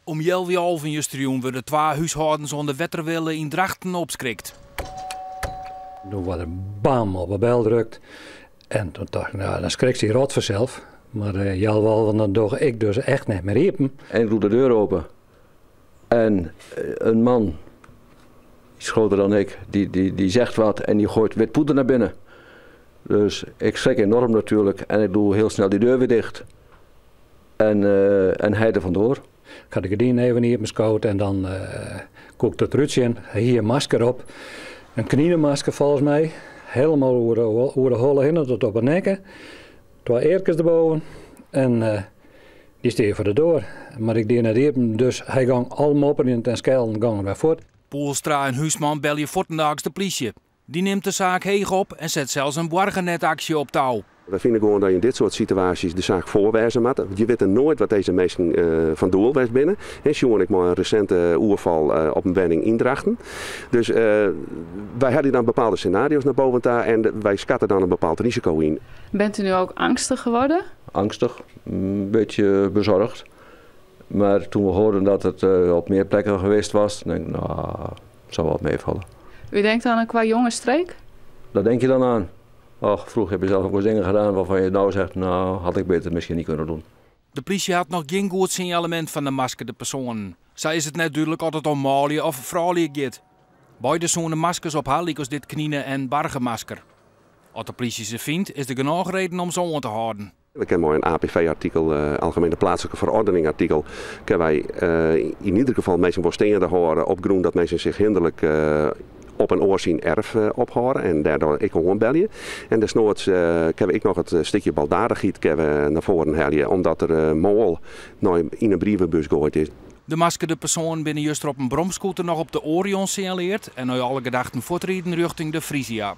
Om healwei alven justerjûn wurde twa húshâldens oan de Wetterwille yn Drachten opskrikt. Doe waard der bam op 'e bel drukt en toen tocht ik, nou, dan skrikt sy rot fansels. Mar healwei alven dan doch ik dus echt net mear iepen. En ik doe de deur open. En een man, iets groter dan ik, die zegt wat en die gooit wit poeder naar binnen. Dus ik schrik enorm natuurlijk en ik doe heel snel die deur weer dicht. En hij er vandoor. Ik ha de gerdinen even iepenskood en dan koe ik dat derút sjen. Hy hie in masker op, in kninemasker folgens my. Helemaal oer de holle hinne tot op 'e nekke. Twa earkes derboven en dy stie foar de doar. Mar ik die net iepen, dus hy gong al mopperjend en skellend gong er wer fuort. Poelstra en Huisman belje fuortendaalks de plysje. Dy nimt de saak heech op en set sels in boargernetaksje op tou. Wy fine gewoan dat je yn dit soart situaasjes de saak foar wêze moatte. Want je witte noait wat dizze minsken fan doel west binne. Sjoen ek mei in resinte oerfal op in wenning yn Drachten. Dus wy helje dan bepaalde scenario's nei boven ta en wy skatte dan in bepaald risiko yn. Bent u nu ook angstig geworden? Angstig, een beetje bezorgd. Maar toen we hoorden dat het op meer plekken geweest was, denk ik, nou, het zal wel meevallen. U denkt aan een kwajongensstreek? Daar denk je dan aan. Och, vroeger heb je zelf ook wel eens dingen gedaan waarvan je nou zegt, nou, had ik beter misschien niet kunnen doen. De plysje hat noch gjin goed sinjalemint fan de maskerde persoanen. Sa is it net dúdlik oft it om manlju of froulju giet. Beide soene maskers op ha, lykas dit knine- en bargemasker. As de plysje se fynt, is der genôch reden om se oan te hâlden. We kinne mei in APV-artikel, Algemene Plaatselijke Verordening artikel, kinne wy yn ieder gefal minsken wol steande hâlde op grûn dat minsken sich hinderlik op in oar syn erf ophâlde en dêrdoar ek oanbelje. En desnoads kinne we ek noch it stikje baldadichheid kinne we nei foaren helje, omdat der moal nei yn in brievebus goaid is. De maskerde persoanen binne juster op in bromscooter noch op de Orion sinjaleard en nei alle gedachten fuortriden rjochting de Frisia.